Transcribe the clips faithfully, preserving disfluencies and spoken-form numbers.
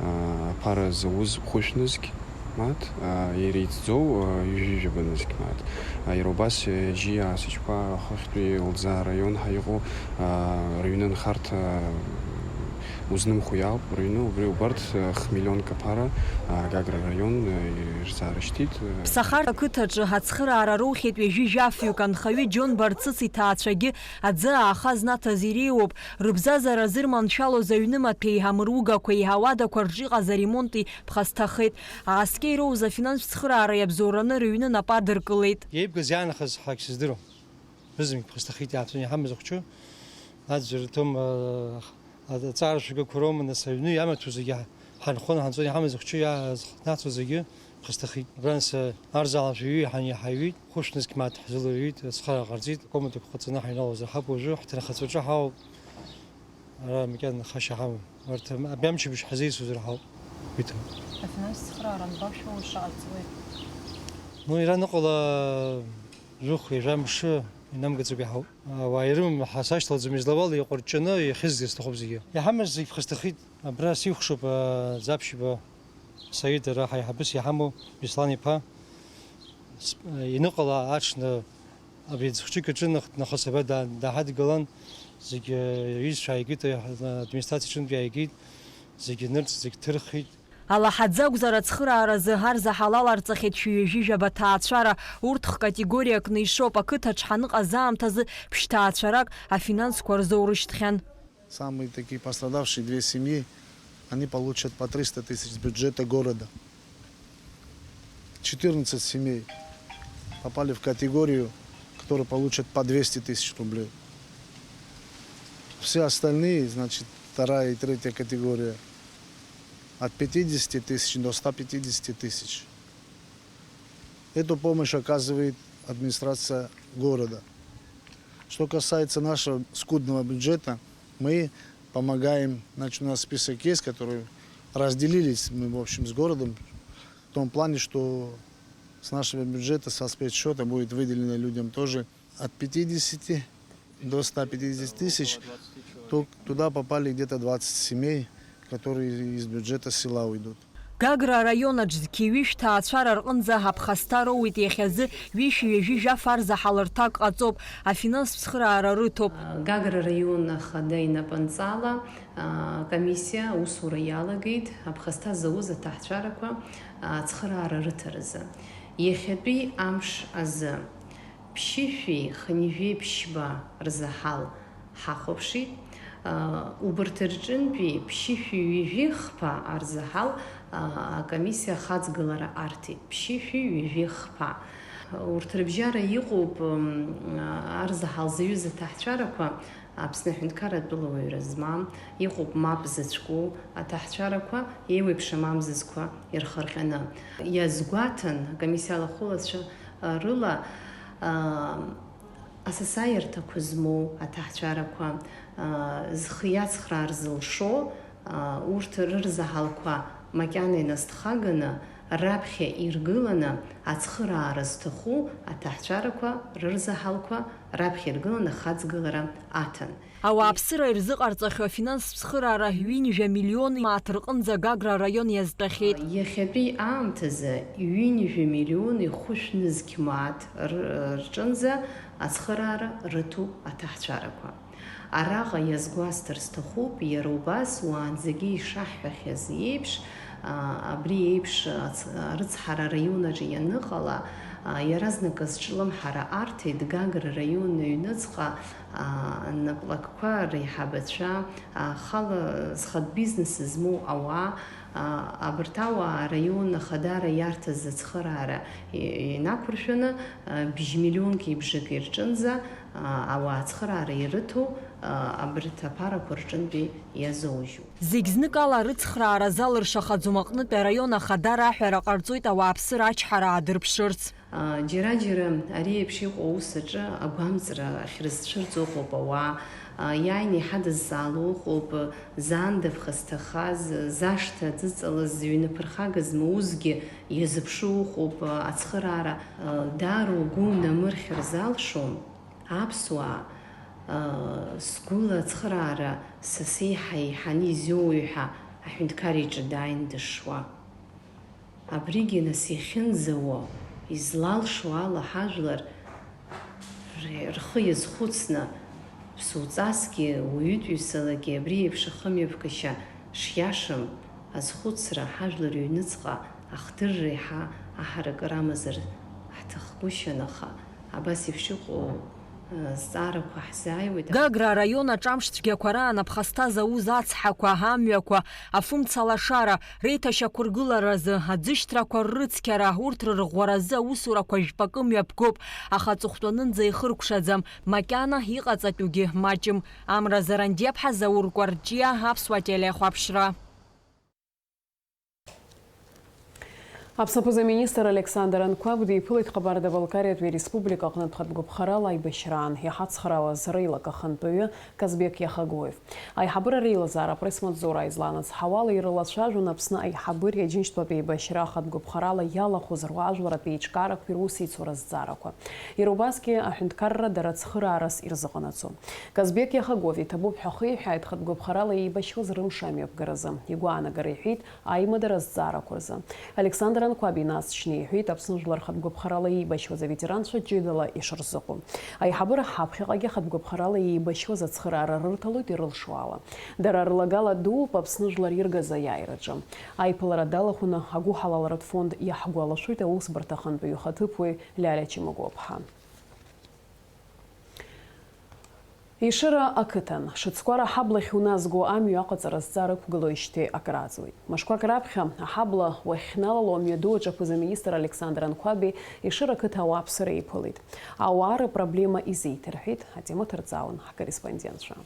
Аԥара зауз хәышә нызқь мааҭ, иара иҵӡоу ҩажәижәаба нызқь мааҭ. Иара убас џьиа асыҷқәа ахыхьтәи Лӡаа араион ҳәа иҟоу рыҩны нхарҭа узнымхо иаауп, рыҩны убри убарҭ хмиллионк аԥара Гагра араион ирзаарышьҭит. Ԥсахарҭа ақыҭаҿы ацхыраара роухьеит ҩажәи жәафҩык, анхаҩы Џьон Барцыц иҭаацәагьы аӡы ааха знаҭаз иреиуоуп. Рыбзазара зырманшәалоз аҩны маҭәеи амыругақәеи ауадақәа рҿы иҟаз аремонти ԥхасҭахеит. Ааскьа ироуз афинанстә цхыраареи абзоураны рыҩны нап адыркылеит. Иеибгаз иаанхаз ҳәагь сыздыруам. Рызегь ԥхасҭахеит, иаацәан иҳамаз ахәҷы. Аӡәыр рҭом, а, а, аҵааршәгақәа роума, нас, аҩны иамаҭәоу зегьы ҳа-, ҳанхон, ҳанҵон, иҳамаз ахәҷы иааз-, ҳнаҭо зегьы ԥхасҭахеит. Абранс, а, арзаҳал шәаҩы иҳан-, иҳаҩит, хәышә нызқь мааҭ ҳзылаҩит, ацхыраара ҟарҵеит, акомнатақәа ҟаҵаны ҳаҩналозар ҳаб уажәы, ҳҭынхацәаҿы ҳауп. Ара макьана хашьа ҳамам. Арҭ аб-, абри амчыбжь ҳазеицәоузар ҳауп. Иҭам. Афинанстә цхыраара анбашәоу шаҟа ҵуеит? Ну, иара аныҟала, жәохә ҩажәа мшы инамгаӡакәа иҳауп. Ауаа ирымам, ҳа сашьҭалҵом, излауала иҟәырҷҷаны иахьызгаз сҭахуп зегьы. Иҳамаз зегь ԥхасҭахеит. Абра сихәшоуп, а, Ӡаԥшьба Саид, ара ҳаиҳабыс иҳамоу Беслан иԥа. С-, иныҟала аҽны абри аӡхәыҷык аҿы нах-, нахыс абра да-, дааҳадгылан, зегь, э, иҩызцәа ааигеит, э, администрациа аҿынтә иааигеит, зегь нырцә, зегь ҭырхит. Алаҳаӡа акәзар, ацхырааразы арзаҳал аларҵахьеит шәи ҩажәи жәаба ҭаацәара. Урҭ хкатегориа кны ишоуп, ақыҭаҿ ҳаныҟаз аамҭазы ԥшьҭаацәарак афинансқәа рзоурышьҭхьан. Самые такие пострадавшие две семьи, они получат по триста тысяч с бюджета города. Четырнадцать семей попали в категорию, которые получат по двести тысяч рублей. Все остальные, значит, вторая и третья категория, от пятидесяти тысяч до ста пятидесяти тысяч. Эту помощь оказывает администрация города. Что касается нашего скудного бюджета, мы помогаем, значит, у нас список есть, который разделились мы, в общем, с городом, в том плане, что с нашего бюджета, со спецсчета будет выделено людям тоже от пятидесяти до ста пятидесяти тысяч. Ту-, туда попали где-то двадцать семей, которые из бюджета села уйдут. Гагра араион аҿ зқьи ҩышә ҭаацәара рҟынӡа аԥхасҭа роуеит, иахьазы ҩышәи ҩажәи жәаф арзаҳал рҭак ҟаҵоуп, афинанстә цхыраара рыҭоуп. Гагра араион ахада инапынҵала, а, комиссиа аусура иалагеит аԥхасҭа зауз аҭаацәарақәа, а, ацхыраара рыҭаразы. Иахьатәи амш азы ԥшьышәи хынҩажәи ԥшьба рзаҳал ҳахәаԥшит. Убырҭ рҿынтәи ԥшьышәи ҩажәи хԥа арзаҳал, а, акомиссиа ахаҵгылара арҭеит. Ԥшьышәи ҩажәи хԥа. Урҭ рыбжьара иҟоуп, м, арзаҳал зҩыз аҭаацәарақәа Аԥсны аҳәынҭқарратә тәылауаҩра змам, иҟоуп мап зыцәку аҭаацәарақәа, еиуеиԥшым амзызқәа ирхырҟьаны. Иазгәаҭан акомиссиа алахәылацәа, а, рыла, а, асасааирҭақәа змоу аҭаацәарақәа, а, зхы иацхраар зылшо, а, урҭ рырзаҳалқәа макьана иназҭхаганы, раԥхьа иргыланы ацхыраара зҭаху аҭаацәарақәа рырзаҳалқәа раԥхьа иргыланы ахаҵгылара аҭан. Ауааԥсыра ирзыҟарҵахьоу афинанстә цхыраара ҩынҩажәа миллион мааҭ рҟынӡа Гагра араион иазтәахьеит. Иахьатәи аамҭазы ҩынҩажәа миллиони хәышә нызқь мааҭ р-, рҿынӡа ацхыраара рыҭоуп аҭаацәарақәа. Араҟа иазгәасҭар сҭахуп, иара убас уаанӡагьы ишаҳҳәахьаз еиԥш, а, абри еиԥш ац-, арыцҳара араион аҿы ианыҟала, а, иаразнаказ ҿлымҳара арҭеит Гагра араион аҩныҵҟа, а, наплакқәа реиҳабацәа, а, ахала зхатә бизнес змоу ауаа, а, абарҭ ауаа араион ахадара иарҭаз ацхыраара и-, инақәыршәаны, а, бжь миллионки бжаки рҿынӡа, а, ауаа ацхыраара ирыҭо, а, абарҭ аԥарақәа рҿынтәи иазоужьуп. Зегь зныкала арыцхраара залыршахаӡом аҟнытә араион ахадара аҳәара ҟарҵоит ауааԥсыра ачҳара аадырԥшырц. Џьара-џьара ари еиԥш иҟоу аус аҿы агәамҵра ахьрызцәырҵуа ыҟоуп ауаа. Иааины иҳадызҵаало ыҟоуп, заанда ԥхасҭахаз, зашҭа аӡыҵалаз, ҩны ԥырхага змоузгьы иазыԥшу ыҟоуп. Ацхыраара даара угәы унамырхьыр залшом. Аԥсуаа, сгәыла ацхыраара са сеиҳа еиҳаны изиоуи ҳәа Аҳәынҭқар иҿы дааин дышуа. Абригьы нас иахьынӡауо, излалшо ала ҳажәлар р-, рхы иазхәыцны, ԥсуҵасгьы, уаҩытәыҩсалагьы абри еиԥш ахымҩаԥгашьа шиашам азхәыцра ҳажәлар ҩныҵҟа ахдырра еиҳа аҳаракыра амазар ҳҭахгәышьан, аха абас еиԥш иҟоу, э, зҵаарақәа ҳзааиуеит. Гагра араион аҿамш цәгьақәа раан аԥхасҭа зауз ацҳақәа, амҩақәа, афымца лашара, реиҭашьақәыргыларазы, аӡышьҭрақәа ррыцқьара, урҭ рырӷәӷәаразы аусурақәа жәпакы мҩаԥгоуп, аха аҵыхәтәанынӡа ихыркәшаӡам, макьана иҟаҵатәугьы маҷым. Амра Зарандиаԥҳа, Заур Кәарҷиа, Аԥсуа телехәаԥшра. Аԥсны аԥыза-министр Александр Анқәаб диԥылеит Ҟабарда-Балкариатәи ареспублика аҟнытә хатәгәаԥхарала аибашьраан иҳацхраауаз реилак ахантәаҩы Казбек Иахагоев. Аиҳабыра реилазаара апресс-маҵзура изланацҳауала ирылацәажәон Аԥсны аиҳабыреи Аџьынџьтәылатәи еибашьра ахатәгәаԥхарала иалахәыз руаажәларратә еиҿкаарақәеи русеицура азҵаарақәа. Иара убасгьы аҳәынҭқарра дара цхыраарас ирзыҟанаҵо. Казбек Иахагоев иҭабуп ҳәа ахиҳәааит хатәгәаԥхарала еибашьуаз рымш амҩаԥгаразы. Игәаанагара иҳәеит аимадара азҵаарақәа рзы. Александр Анқәаб инаҵшьны иҳәеит Аԥсны жәлар хатәгәаԥхарала еибашьуаз аветеранцәа ҷыдала ишырзыҟоу. Аиҳабыра ҳаԥхьаҟагьы хатәгәаԥхарала еибашьуаз ацхыраара рырҭалоит ирылшо ала. Дара рлагала дууп Аԥсны жәлар иргаз аиааираҿы. Аиԥылара далахәны агәыҳалалратә фонд иаҳгәалашәоит аусбарҭа ахантәаҩы ихаҭыԥуаҩ Лиалиа Чимагәлаԥҳа. Ешыра ақыҭан, Шыцкәара аҳабла ахьуназго амҩа аҟаҵара азҵаара ықәгылоижьҭеи акрааҵуеит. Мышқәак раԥхьа аҳабла уахьналало амҩаду аҿы аԥыза-министр Александр Анқәаби Ешыра ақыҭа ауааԥсыра иԥылеит. Ауаа рыпроблема изеиҭарҳәеит, атема ҭырҵаауан ҳкорреспондентцәа.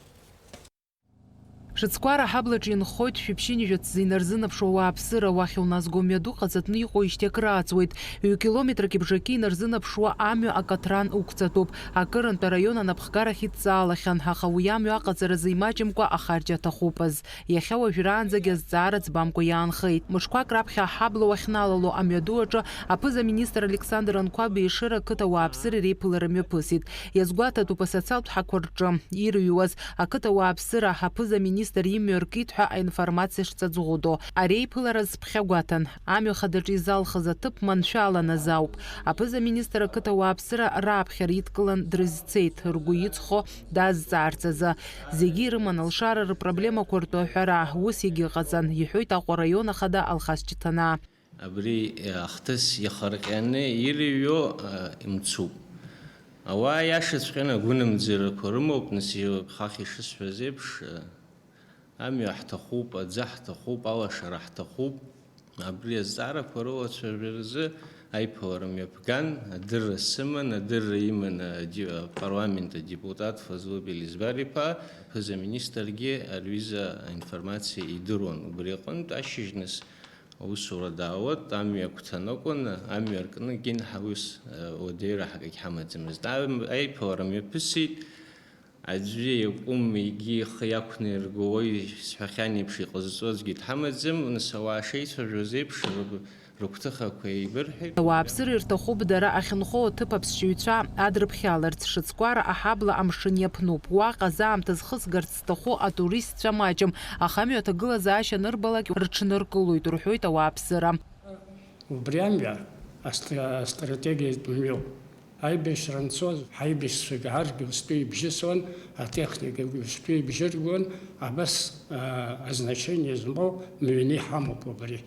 Шыцкәара аҳаблаҿы инхоит шәиԥшьынҩажәа ҭӡы инарзынаԥшуа ауааԥсыра, уахь уназго мҩаду ҟаҵатәны иҟоижьҭеи акрааҵуеит. Ҩ-километрак ибжаки инарзынаԥшуа амҩа акаҭран уқәҵатәуп. Акырынтә араион анапхгарахь идҵаалахьан, аха уи амҩа аҟаҵаразы имаҷымкәа ахарџь аҭахуп азы. Иахьа уажәраанӡагьы азҵаара ӡбамкәа иаанхеит. Мышқәак раԥхьа аҳабла уахьналало амҩаду аҿы аԥыза-министр Александр Анқәаби Ешыра ақыҭа ауааԥсыреи реиԥылара мҩаԥысит. Иазгәаҭатәуп асоциалтә ҳақәа рҿы ирыҩуаз ақыҭа ауааԥсыра аԥыза-министр имҩа ркит ҳәа аинформациа шҵаӡӷәыдо. Ари аиԥылара зԥхьагәаҭан, амҩа хадаҿы изалхыз аҭыԥ маншәаланаз ауп. Аԥыза-министр ақыҭа ауааԥсыра раԥхьара идкылан дрызцеит, ргәы иҵхо дазҵаарц азы. Зегьы ирыман алшара рыпроблемақәа ртәы аҳәара, ус егьыҟаҵан, иҳәоит Аҟәа араион ахада Алхас Ҷыҭанаа. Абри ахҭыс иахырҟьаны ирыҩуа, а, имцуп. Ауаа иашаҵәҟьаны агәынамӡарақәа рымоуп, нас, хахь ишысҳәаз еиԥш, а, амҩа ҳҭахуп, аӡы ҳҭахуп, алашара ҳҭахуп. Абри азҵаарақәа рылацәажәаразы аиԥылара мҩаԥган, адырра сыман, адырра иман ади-, апарламент адепутат Фазлы Белизбар-иԥа, аԥыза-министргьы ари аҩыза аинформациа идыруан. Убри аҟынтә ашьыжь нас аусура даауеит, амҩа агәҭаны акәын, амҩа ркны егьин ҳаус, э, уадаҩра ҳагагь ҳамаӡамызт. Ам-, аиԥылара мҩаԥысит, аӡәы иакәым егьи ихы иақәны иргауеи сҳәахьан еиԥш иҟазҵозгьы дҳамаӡам, нас ауаа шеицәажәоз еиԥш, рыгә-, рыгәҭыхақәа еибырҳәеит. Ауааԥсыра ирҭахуп дара ахьынхо аҭыԥ аԥсшьаҩцәа адрыԥхьаларц, Шыцкәара аҳабла амшын иаԥнуп. Уаҟа заамҭа зхысгарц зҭаху атуристцәа маҷым, аха амҩа аҭагылазаашьа анырбалак рыҽныркылоит, рҳәоит ауааԥсыра. Убри амҩа астра-, астратегиатә мҩоуп. Аибашьра анцоз, ҳаибашьцәа ҳаргьы устәы ибжьысуан, атехникагьы устәы ибжьыргон, абас, а, азначение змоу мҩаны иҳамоуп убри.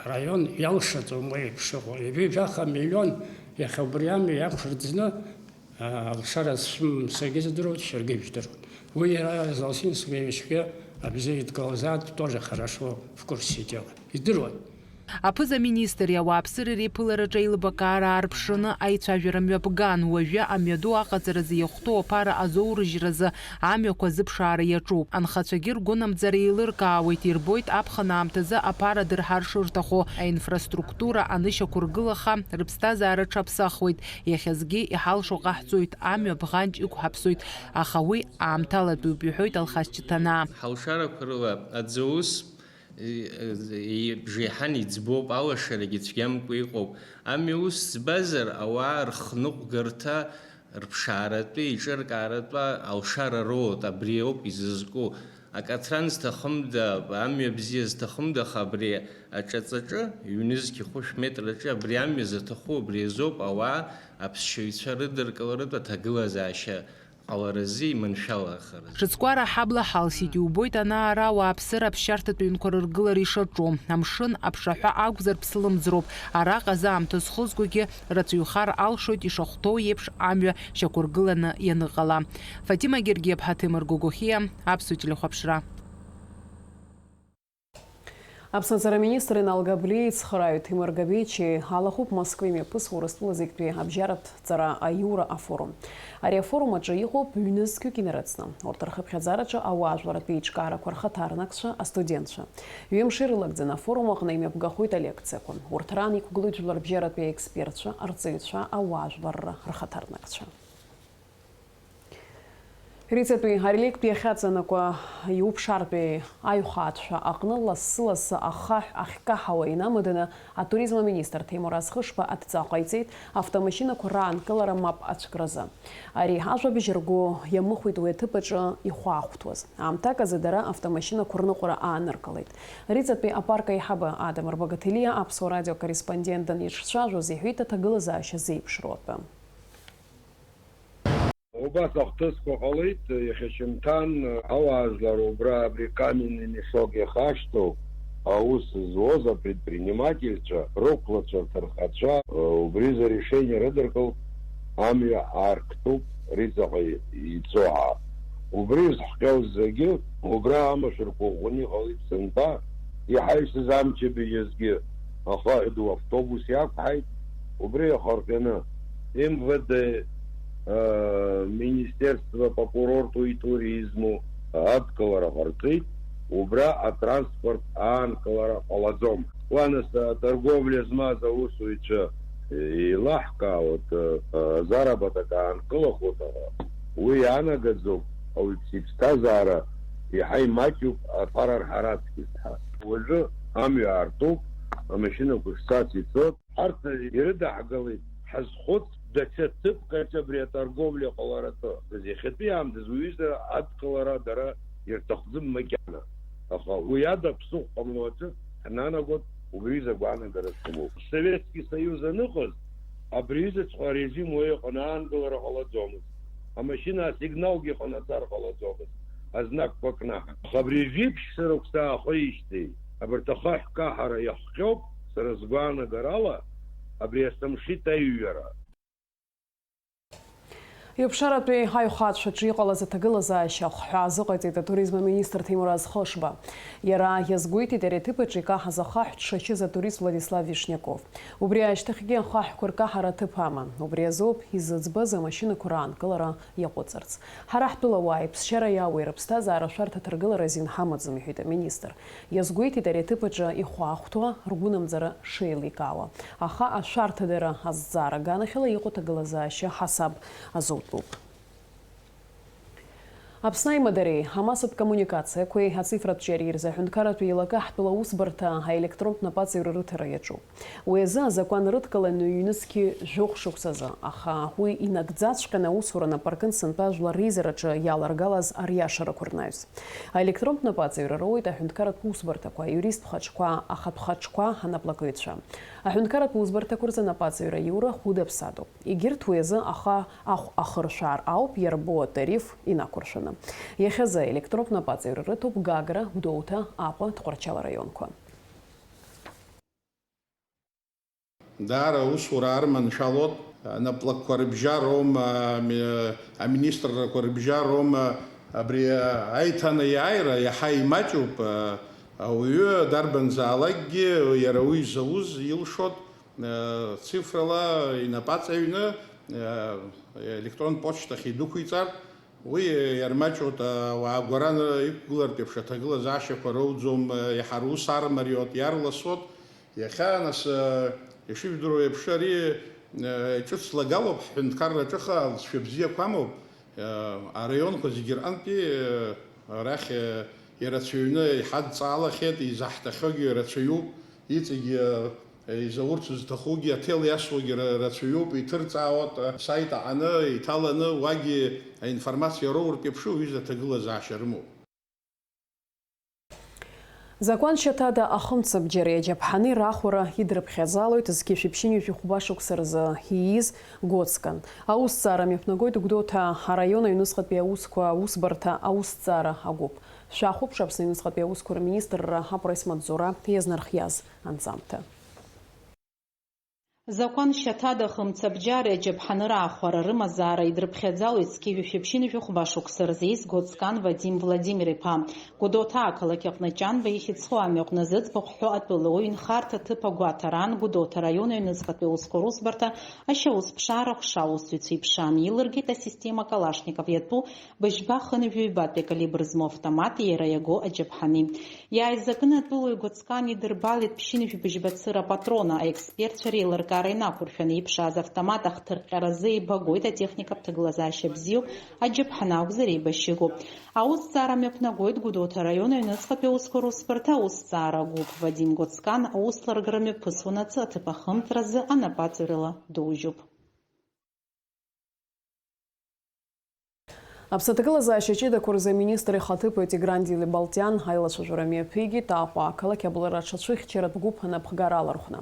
Араион иалшаӡом уи еиԥш ыҟоу. Ҩажәа миллион иахьа убри амҩа иақәырӡны, а, алшара зшәым саргьы здыруеит, шәаргьы ижәдыруеит. Уи иара Залсин Сергеевичгьы абзиа идкылозаат, тоже хорошо в курсе дела. Идыруан. Аԥыза-министр ауааԥсыра реиԥылараҿы аилибакаара аарԥшны аицәажәара мҩаԥган, уажәы амҩаду аҟаҵаразы иахәҭоу аԥара азоурыжьразы амҩақәа азыԥшаара иаҿуп. Анхацәагьы ргәынамӡара еилыркаауеит, ирбоит аԥхын аамҭазы аԥара дырҳар шырҭаху, аинфраструктура анышьақәыргылаха, рыԥсҭазаара ҽаԥсахуеит. Иахьазгьы иҳалшо ҟаҳҵоит, амҩа бӷанҷ иқәҳаԥсоит, аха уи аамҭалатәуп, иҳәоит Алхас Ҷыҭанаа. Ҳалшарақәа рыла аӡы ус, и-, и-, бжеиҳан иӡбоуп, алашарагьы цәгьамкәа иҟоуп. Амҩа ус ӡбазар, ауаа рхныҟәгарҭа, рыԥшааратәы, еиҿыркааратәы алшара роуеит, абри ауп изызку. Акатран зҭахымда, амҩа бзиа зҭахымда, аха абри аҿаҵаҿы, ҩнызқь хәышә метраҿы абри амҩа заҭаху абри азоуп, ауаа аԥсшьаҩцәа рыдыркыларатә аҭагылазаашьа ҟаларазы иманшәалахаразы. Ҿыцкәара ҳабла ҳалсит, иубоит ана-ара ауааԥсыра аԥсшьарҭатә ҩнқәа рыргылара ишаҿу. Амшын аԥшаҳәа акәзар ԥслымӡроуп. Араҟа зы аамҭа зхызгогьы рацәаҩхар алшоит, ишахәҭоу еиԥш амҩа шьақәыргыланы ианыҟала. Фатима Гергиаԥҳа, Ҭемыр Гогохиа, Аԥсуа телехәаԥшра. Аԥсҭазаара аминистр Инал Габлиа ицхрааҩ Ҭемыр Габеичи алахәуп Москва имҩаԥысуа Урыстәыла зегьтәи абжьаратә ҵара аиура афорум. Ари афорум аҿы иҟоуп ҩнызқьҩык инарыцны. Урҭ рхыԥхьаӡараҿы ауаажәларратә еиҿкаарақәа рхаҭарнакцәа, астудентцәа. Ҩымш ирылагӡаны афорум аҟны имҩаԥгахоит алекциақәа. Урҭ раан иқәгылоит жәларбжьаратәи аекспертцәа, арҵаҩцәа, ауаажәларра рхаҭарнакцәа. Риҵатәи ареликтә иахьаҵанакуа иуԥшаартәи аиҳәаатәшәа аҟны лассы-лассы ахаҳә ахькаҳауа инамаданы атуризм аминистр Ҭемураз Хышба адҵа ҟаиҵеит автомашьынақәа раанкылара мап ацәкразы. Ари ажәабжь ргәы иамыхәеит уи аҭыԥ аҿы ихәаахәҭуаз. Аамҭак азы дара автомашьынақәа рныҟәара ааныркылеит. Риҵатәи апарк аиҳабы Адамыр Багаҭелиа Аԥсуа радио акорреспондент даницәажәоз иҳәеит аҭагылазаашьа зеиԥшроу атәы. Убас ахҭысқәа ҟалеит, иахьа шьыжьымҭан ауаажәлар убра абри каменный мешок иахашҭу аус зуаз апредпринимательцәа, рықәлацәа, рҭынхацәа, убри изы решение рыдыркылт, амҩа аартуп, риҵаҟа ицо ҳәа. Убри зыхҟьоз зегьы убра амашәырқәа ӷәӷәаны иҟалеит сынтәа, иҳаҩсыз амчыбжьазгьы, ахаҳә ду автобус иақәҳаит, убри иахырҟьаны М В Д, э, Министерство по курорту и туризму адкылара ҟарҵеит, убра атранспорт аанкылара ҟалаӡом. Уа нас аторговлиа змаз аусзуҩцәа еилаҳкаауеит, э, заработок аанкылахуеит, аха уи иаанагаӡом ауаҩԥсы иԥсҭазаара еиҳа имаҷуп, аԥара рҳара аҵкьыс ҳәа. Уажәы амҩа аартуп, амашьынақәа шцац ицоит. Ҳарҭ ирыдаҳгалеит, ҳазхәыц, даҽа ҭыԥк аҿы абри аторговлиа ҟаларатәы. Иахьатәи аамҭазы уҩыза адкылара дара ирҭахӡам макьана. Аха уи ада ԥсыхәа ҟамло аҿы ҳнанагоит, убри изы агәаанагара сымоуп. Советски Союз аныҟаз, абри изыҵәҟьа арежим уа иҟан, аангылара ҟалаӡомызт. Амашьына асигналгьы ҟанаҵар ҟалаӡомызт, азнакқәа кнаҳан. Аха абри жәиԥшь шықәса аахижьҭеи абарҭ ахаҳә каҳара иахҟьоуп, сара сгәаанагарала, абри асымшит аиҩара. Иуԥшааратәи аиҳәаатәшәаҿы иҟалаз аҭагылазаашьа ахҳәаа азыҟаиҵеит атуризм аминистр Ҭемураз Хышба. Иара иазгәеиҭеит ари аҭыԥ аҿы икаҳаз ахаҳә дшашьыз атурист Владислав Вишняков. Убри ашьҭахьгьы ахаҳәқәа ркаҳара аҭыԥ аман. Убри азоуп изыӡбаз амашьынақәа раанкылара иаҟәыҵырц. Ҳара ҳтәылауаа иԥсшьара иауеи рыԥсҭазаара ашәарҭа аҭаргылара азин ҳамаӡам, иҳәеит аминистр. Иазгәеиҭеит ари аҭыԥ аҿы ихәаахәҭуа ргәынамӡара шеиликаауа. Аха ашәарҭадара азҵаара аганахьала иҟоу аҭагылазаашьа ҳасаб азутәуп. Аԥсны аимадареи амассатә коммуникациақәеи ацифратә ҿиареи рзы аҳәынҭқарратә еилакы ҳтәыла аусбарҭа аелектронтә напаҵаҩра рыҭара иаҿуп. Уи азы азакәан рыдкыланы ҩнызқьи жәохә шықәсазы, аха уи инагӡаҵәҟьаны аусура напы аркын сынтәа жәлар реизараҿы иаларгалаз ариашарақәа рнаҩс. Аелектронтә напаҵаҩра роуеит аҳәынҭқарратә усбарҭақәа, аиуристтә хаҿқәа, ахатә хаҿқәа, анаплакыҩцәа. Аҳәынҭқарратә усбарҭақәа рзы анапаҵаҩра аиура хәыда-ԥсадоуп. Егьырҭ уи азы ахы ахә ахыршәаар ауп иарбоу атариф инақәыршәаны. Иахьазы аелектронтә напаҵаҩра рыҭоуп Гагра, Гәдоуҭа, Аҟәа, Тҟәарчал араионқәа. Даара аусура арманшәалоит, анаплакқәа рыбжьароума, ами-, аминистррақәа рыбжьароума, абри аиҭанеиааира иаҳа имаҷуп, ауаҩы дарбанзаалакгьы иара уи зауз илшоит, цифрала инапаҵаҩны, електронтә почтахь идәықәиҵар, уи иармаҷуеит, ауаа гәаран иқәгылартә еиԥш аҭагылазаашьақәа роуӡом, иаҳа рус армариоит, иарласуеит. Иахьа, нас, ишыжәдыруа еиԥш, ари, ҿыц лагалоуп ҳҳәынҭқарра аҿыха, алҵшәа бзиақәа амоуп. Араионқәа зегьы рҟынтәи, арахь, ирацәаҩны иҳадҵаалахьеит, изаҳҭахьоугьы рацәаҩуп, иҵегьы, изаурц зҭахугьы, аҭел иасуагьы ра-, рацәаҩуп, иҭырҵаауеит, асайт аҟаны, иҭаланы, уагьы аинформациа роуртә еиԥш, уҩыза аҭагылазаашьа рымоуп. Закәан шьаҭада ахымцабџьареи аџьаԥҳани рахәара идырԥхьаӡалоит зқьи жәшәи ԥшьынҩажәи хәба шықәса рзы ииз Гоцкан. Аусҭҵаара мҩаԥнагоит Гәдоуҭа араион аҩныҵҟатәи аусқәа аусбарҭа аусҭҵаара агәыԥ. Шәахәаԥш Аԥсны аҩныҵҟатәи аусқәа рминистрра апресс-маҵзура иазнархиаз анҵамҭа. Закәан шьаҭада ахымцабџьареи аџьаԥҳани раахәара рымазаара идырԥхьаӡалоит зқьи жәшәи ԥшьынҩажәи хәба шықәса рзы ииз Гоцкан Вадим Владимир-иԥа. Гәдоуҭа ақалақь аҟны Ҷанба ихьӡ зху амҩаҟны зыӡбахә ҳәо атәылауаҩ инхарҭа ҭыԥ агәаҭараан Гәдоуҭа араион аҩныҵҟатәи аусқәа русбарҭа ашьаусԥшаара ҟәша аусзуҩцәа иԥшаан, илыргеит асистема Калашников иатәу быжьба хынҩажәи ҩбатәи акалибр змоу автомати иара иаго аџьаԥҳани. Иааизакны атәылауаҩ Гоцкан идырбалеит ԥшьынҩажәи быжьба цыра апатрона, аекспертцәа реилыркаара инақәыршәаны иԥшааз автомат ахҭырҟьаразы еибагоит атехникатә ҭагылазаашьа бзиоу аџьаԥҳани акәзар еибашьыгоу. Аусҭҵаара мҩаԥнагоит Гәдоуҭа араион аҩныҵҟатәи аусқәа русбарҭа аусҭҵаара агәыԥ. Вадим Гоцкан аус ларгара мҩаԥысуанаҵы аҭыԥ ахымҵразы анапаҵаҩрала доужьуп. Аԥсны аҭагылазаашьа ҷыдақәа рзы аминистр ихаҭыԥуаҩ Тигран Дилибалтиан аилацәажәара мҩаԥигеит Аҟәа ақалақь абылра аҽацәыхьчаратә гәыԥ анапхгара алархәны.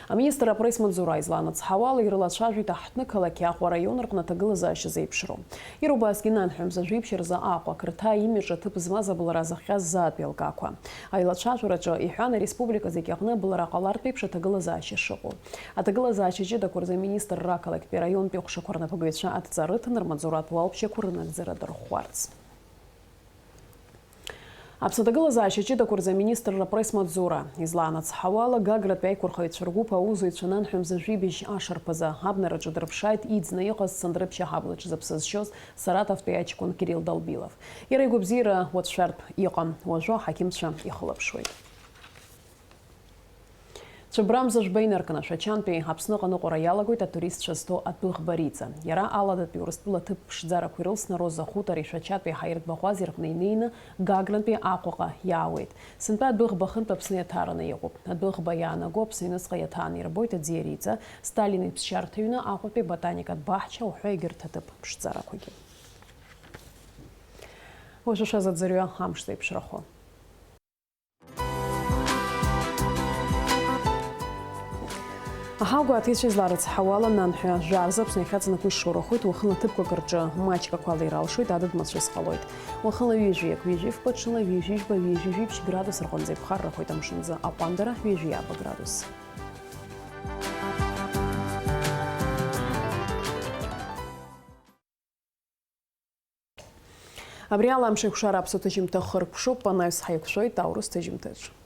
Аминистр апресс-маҵзура излаанацҳауала ирылацәажәеит аҳҭны-қалақьи Аҟәа араион рҟны аҭагылазаашьа зеиԥшроу. Иара убасгьы нанҳәа мза жәибжь рзы Аҟәа ақырҭа имиҿы аҭыԥ змаз абылра зыхҟьаз заатәи алкаақәа. Аилацәажәараҿы иҳәан, ареспублика зегьы аҟны абылра ҟалартә еиԥш аҭагылазаашьа шыҟоу. Аҭагылазаашьа ҷыдақәа рзы аминистрра ақалақьтәи араионтәи аҟәшақәа рнапыгҩцәа адҵа рыҭан рмаҵзуратә уалԥшьақәа рынагӡара дырӷәӷәарц. Аԥсны аҭагылазаашьа ҷыдақәа рзы аминистрра апресс-маҵзура излаанацҳауала, Гагратәи аиқәырхаҩцәа ргәыԥ аусзуҩцәа нанҳәа мза жәибжь ашарԥазы абнараҿы дырԥшааит иӡны иҟаз Цандрыԥшь аҳаблаҿ зыԥсы зшьоз Саратовтәи аҷкәын Кирилл Долбилов. Иара игәабзиара уацәшәартә иҟам, уажәы аҳақьымцәа ихылаԥшуеит. Цәыббра мза жәба инаркны Шәачантәи Аԥсныҟа аныҟәара иалагоит атуристцәа зҭо адәыӷба Риҵа. Иара Аладатәи Урыстәыла аҭыԥ ԥшӡарақәа ирылсны Роза Хутари Шәачатәи ҳаиртә баӷәази рҟны инеины Гагрантәи Аҟәаҟа иаауеит. Сынтәа адәыӷба хынтә Аԥсны иаҭараны иҟоуп. Адәыӷба иаанаго Аԥсны аҩныҵҟа иаҭааны ирбоит аӡиа Риҵа, Сталин иԥсшьарҭа аҩны, Аҟәатәи аботаникатә баҳча уҳәа егьырҭ аҭыԥ ԥшӡарақәагьы. Уажәы шәазыӡырҩы амш зеиԥшрахо. Аҳауагәаҭеицәа изларыцҳауала, нанҳәа жәа рзы Аԥсны иахьаҵанакуа ишшоурахоит, уахынла ҭыԥқәак рҿы маҷк ақәала иралшоит, адыд мацәыс ҟалоит. Уахынла ҩажәиак, ҩажәи фба, ҽынла ҩажәи жәба, ҩажәи жәиԥшь градус рҟынӡа иԥхаррахоит амшынӡы, аҟәандара ҩажәи ааба градус. Абри ала Амшеикәшара аԥсуа ҭыжьымҭа хыркәшоуп, анаҩс ҳаиқәшәоит аурыс ҭыжьымҭаҿы.